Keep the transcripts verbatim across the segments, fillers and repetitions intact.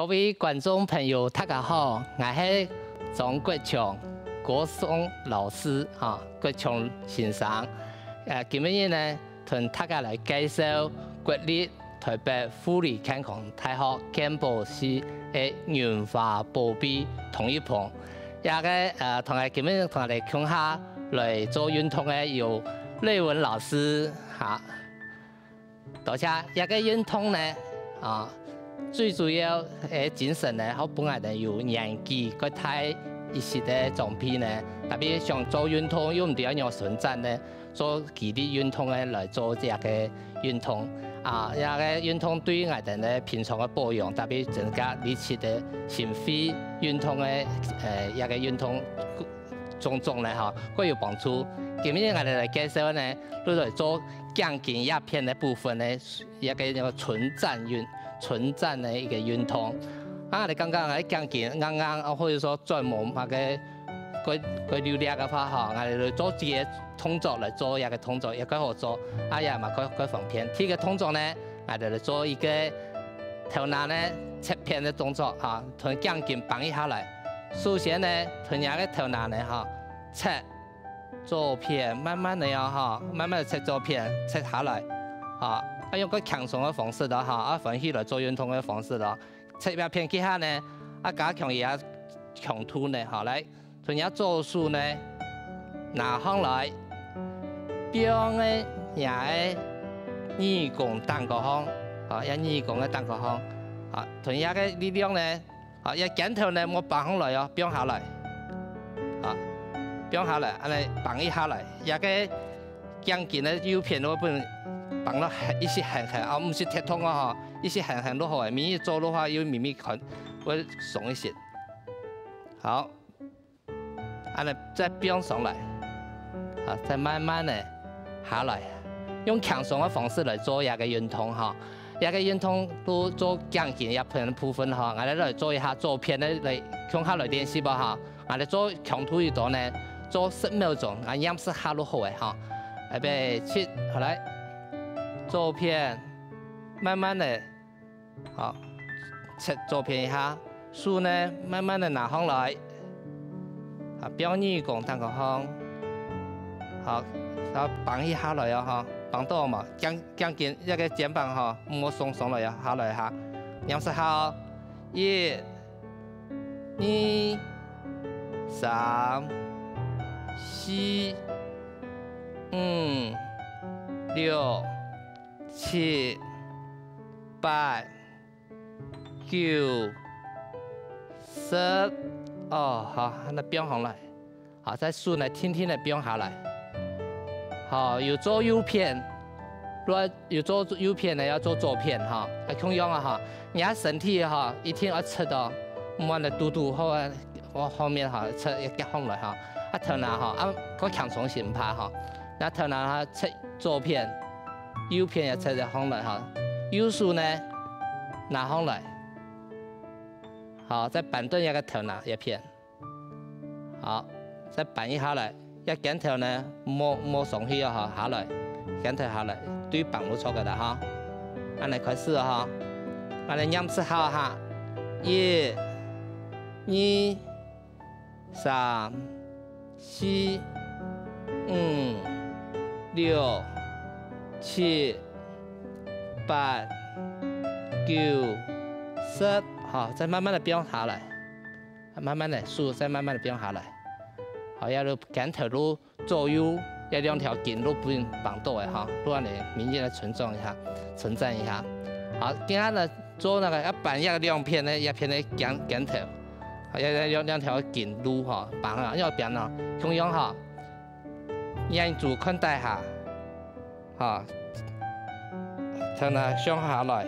各位觀眾朋友，大家好，𠊎係張國強，國松老師，哈，國強先生。呃，今晡日呢，同大家來介紹國立臺北婦女健康大學健保系个銀髮寶貝同一棚。這个，呃，同𠊎今晡日同𠊎兜共下來做運動个有瑞文老師，哈。 多謝。這个運動呢，啊，最主要个精神呢，好分𠊎兜有年紀較大一息个長輩呢，特別想做運動又毋知愛仰伸展呢，做肌力運動呢來做這个運動。啊，這个運動對𠊎兜呢平常个保養，特別增加力氣个心肺運動个，呃，這个運動種種呢，吼，較有幫助。今日𠊎兜來介紹呢，就來做頸根這片个部分呢， 一个叫伸展運，伸展个一个運動。啊，你剛剛个頸根硬硬，啊，或者說轉無麼个，个，个力量个話吼，啊，你做這个動作來做，這个動作也較好做，啊，也嘛較，較方便。第一个動作呢，啊，就來做一个頭那呢側片个動作哈，同頸根挷一下來。首先呢，同這个頭那呢哈，側 左片，慢慢个哦，哈，慢慢个側左片，側下來，哈，啊，用較輕鬆个方式咯，哈，啊，歡喜來做運動个方式咯，側一片幾下呢，啊，加強一下強度呢，哈，來，同這左手呢，拿上來，放个這个耳公頂高項，哈，這耳公个頂高項，哈，同這个力量呢， 好，這肩頭呢，莫挷上來哦，放下來。好，放下來，恁呢挷一下來，這个頸根个右片會分挷到一息絚絚，啊，毋使忒痛哦，吼，一息絚絚就好个，每日做个話，又慢慢看，會鬆一息。好， 恁呢再放上來，啊，再慢慢个下來，用輕鬆个方式來做這个運動哈。這个運動就做頸根這片部分哈，𠊎兜來做一下左片个來，共下來練習吧哈。𠊎兜做強度一點呢，做十秒鐘，啊，黏十下就好个哈。預備，起，好來，左片，慢慢个 好，側左片一下，手呢慢慢个拿上來，啊，放耳公頂高項，好，然後挷一下來哦，吼，挷到無？頸，頸根這个肩膀吼，莫鬆鬆來哦，下來哈，黏十下哦，一、二、三、四、五、六、七、八、 九、十，哦，好，恁呢放上來，好，再手呢，定定个放下來。好，有做右片，如果有做右片呢，愛做左片哈，啊，共樣啊哈，你个身體哈，一定愛直哦，毋好呢，堵堵好啊，往後面哈，直一夾上來哈，啊，頭那哈，啊，較輕鬆心拍哈，那頭那哈，直左片，右片也直上來哈，右手呢，拿上來。 好，再扳轉這个頭那一片。好，再扳一下來，這肩頭呢，莫，莫上去哦，吼，下來，肩頭下來，對挷就著个啦，吼。恁呢開始哦，吼。恁呢黏十下哈，一、二、三、四、五、六、七、八、九、十，好，再慢慢个放下來，慢慢个手再慢慢个放下來，好，這就肩頭就左右這兩條筋就分挷到个哈，就恁呢明顯个伸展一下，伸展一下。好，今下呢做那个要扳這个兩片呢，一片个肩，肩頭。 啊，這，這兩，兩條筋路吼，挷啊，要扳啊，共樣吼，眼珠看底下，吼，頭那向下來，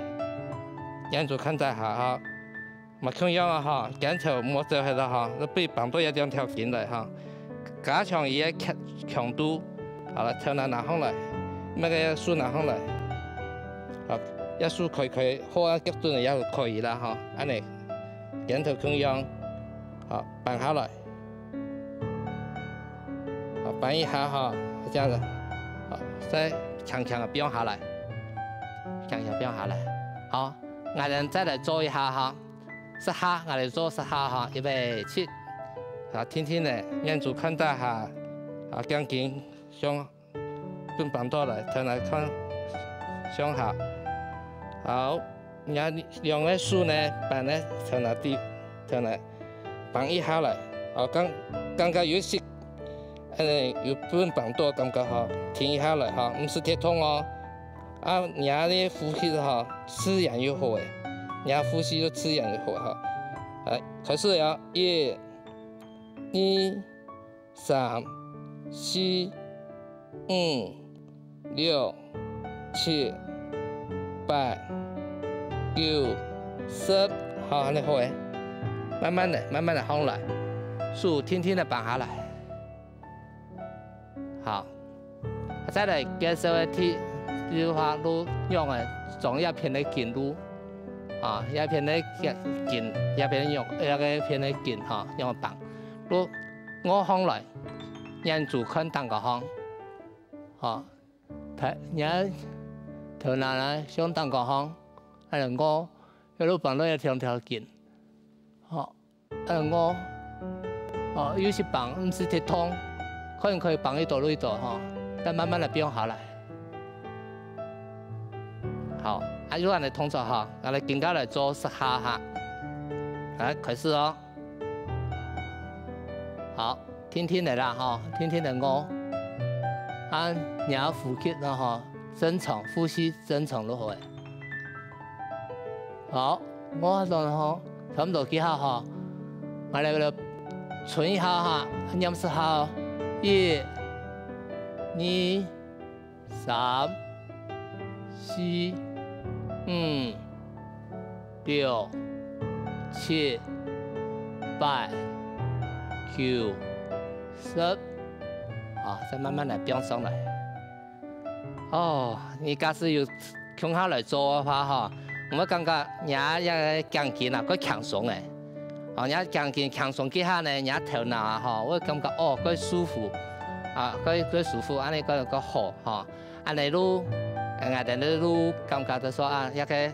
眼珠看底下吼，嘛共樣啊吼，肩頭莫走忒啦吼，就分挷到這兩條筋來吼，加強佢个強，強度，好了，頭那拿上來，那个手拿上來，好，這手開開，好啊，夾準也可以啦吼，恁呢。 肩頭共樣，好，扳下來，好，扳一下哈，這樣子，好，再輕輕个放下來，輕輕放下來，好，𠊎兜再來做一下哈，十下，𠊎來做十下哈，預備起。啊，定定仔，眼珠看到哈，啊，頸根向分放倒來，頭來看向下。好，你兩个手呢，扳在頭那底，頭那扳一下來。哦，感感覺有一息，嗯，有分扳倒感覺哈，停一下來哈，毋使忒痛哦。 啊，你个呼吸吼，自然又好誒，你个呼吸就自然又好哈。來，開始呀，一、二、三、四、五、六、七、八、九、十，好，恁樣好誒。慢慢仔，慢慢仔放來，手定定仔放下來。 好，再來介紹个第，第一下路用个中藥片个筋路，啊，藥片个筋，筋，藥片用，藥个片个筋哈，用个绑。路臥下來，眼珠看頂高項，好，頭，你个頭那呢向頂高項，恁樣臥，一路綁落一條條筋，好。 呃，臥，哦，有時綁毋使忒痛，可能可以綁一到落一到吼，再慢慢仔放下來。好，啊，有恁樣動作哈，𠊎來跟下來做十下哈。來，開始哦。好，定定仔啦吼，定定仔臥。啊，你个呼吸啦吼，正常，呼吸正常就好誒。 好，臥下來吼，差毋多幾下吼，𠊎來來伸一下哈，唸十下哦，一、二、三、四、五、六、七、八、九、十，好，再慢慢仔放上來。 哦，你假使有共下來做个話吼，𠊎感覺若个頸根啊，較輕鬆誒。哦，若頸根輕鬆幾下呢，若頭那啊吼，𠊎感覺哦，較舒服，啊，較，較舒服，恁樣較，較好吼。恁樣就，呃，𠊎等就感覺到說啊，這个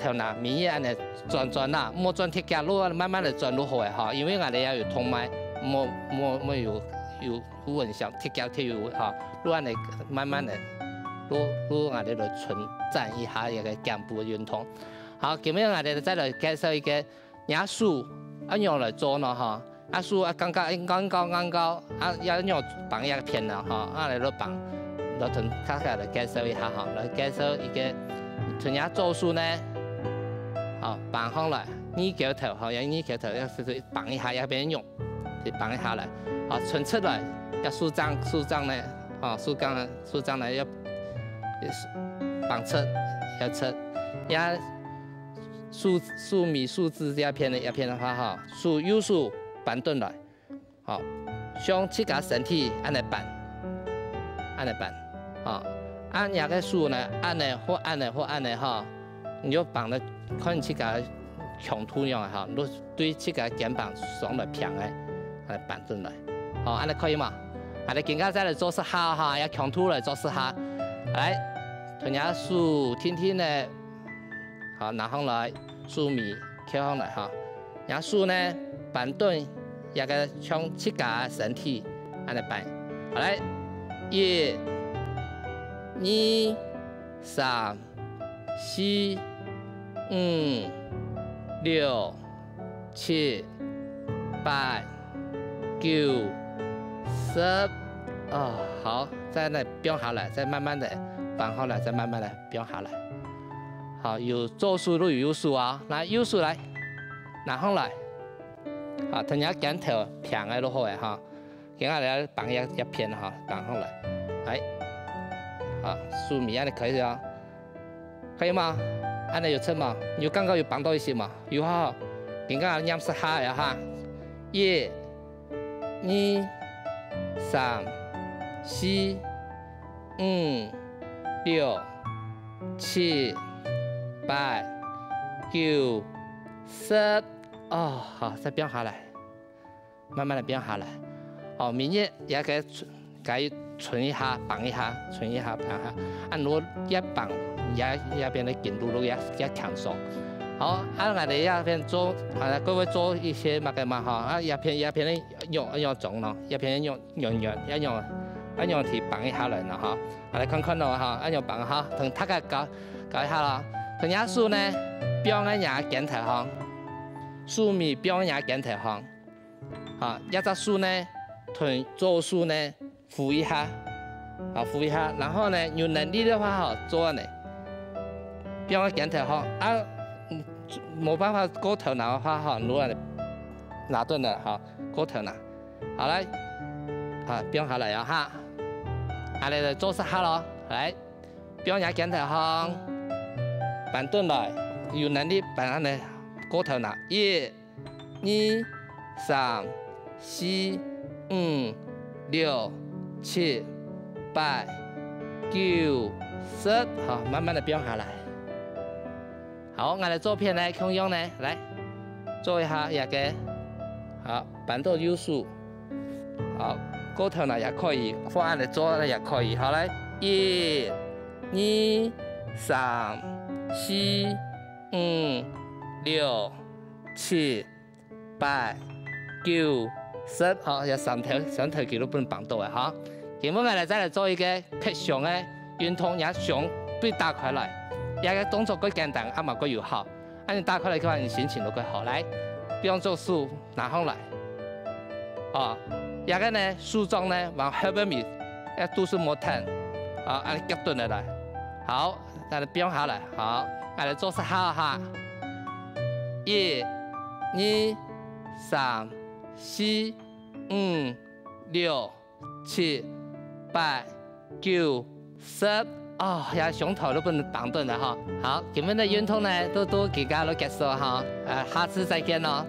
頭那每日恁樣轉轉啦，莫轉忒遽，就慢慢仔轉就好誒吼，因為𠊎等也有動脈，莫，莫，莫有，有 有影響，忒遽忒有哈，就恁樣慢慢仔，就，就𠊎等來伸展一下這个頸部个運動。好，今日𠊎等再來介紹一个，若手愛仰來做呢哈？啊手啊，感覺硬硬硬硬，啊，愛仰挷這片呢哈？啊，來就挷，來同大家來介紹一下哈，來介紹一个，同若左手呢，好，挷上來，二腳頭哈，用二腳頭，愛係挷一下這片肉。 就挷一下來，好，伸出來，愛手掌，手掌呢，吼，手掌，手掌呢，愛，愛挷出，愛出，也手，手尾、手指這片个，這片个話，吼，手，右手扳轉來，好，向自家身體恁樣扳，恁樣扳，吼，啊若个手呢，恁樣或恁樣或恁樣，吼，你就挷到看自家強度樣，吼，你就 對自家肩膀上來平个，來扳轉來。好，恁樣可以無？啊，你今下再來做十下哈，愛強度來做十下。來，同若手定定仔，好，拿上來，手尾翹上來哈。若手呢，扳轉，這个向自家身體，恁樣扳。好，來，一、二、三、 四、五、六、七、八、九、十。哦，好，再來放下來，再慢慢仔放下來，再慢慢仔放下來。好，有左手就有右手啊，來，右手來，拿上來。好，同若肩頭平个就好个哈。 今下來挷這，這片哈，挷上來。來，好，手尾恁樣可以啊，可以嗎？恁樣有出嗎？有感覺有幫到一些嗎？有哈，今下唸十下呀哈，一、二、三、四、五、六、七、八、九、十。哦，好，再放下來。 慢慢仔放下來。哦，每日也該該伸一下，放一下，伸一下，放一下。啊，如果越放，也也變得緊嚕嚕，也也輕鬆。好，啊，𠊎兜這片做，啊，各位做一些麼个嘛，吼，啊，這片，這片个肉，肉粽咯，這片个肉，肉，肉，這肉，啊，肉體綁一下來呢，吼。啊，來看看咯，吼，啊，肉綁，吼，同大家搞，搞一下咯。同若手呢，放在若肩頭項，手尾放在若肩頭項，吼，這隻手呢，同左手呢， 扶一下，好，扶一下，然後呢，有能力个話吼，做恁呢，放在肩頭項，啊，嗯，無辦法過頭那个話吼，你恁呢拿等了，吼，過頭那，好來，好，放下來啊，哈，恁呢來做十下咯，來，放若肩頭項，扳等來，有能力扳恁呢，過頭那，一、 二、三、四、五、六、七、八、九、十，好，慢慢个放下來。好，𠊎來做片呢，共樣呢，來，做一下這个，好，扳到右手，好，過頭那也可以，放恁呢做也可以，好，來，一、二、三、四、五、六、七、 八、九、十，好，這三頭，三頭肌肉分人綁到个哈。今晡𠊎兜再來做一个拍胸个運動，若胸對打開來，這个動作較簡單，啊嘛較有效。恁呢打開來个話，你心情就較好。來，兩隻手拿上來，哦，這个呢，手掌呢，往後背面，這肚屎莫挺，啊，恁呢夾等來。好， 再來放下來，好，𠊎來做十下哈。一、二、三、四、五、六、七、八、九、十。哦，這胸頭都分人綁等了哈。好，今晡个運動呢，都，都自家都結束哈。呃，下次再見咯。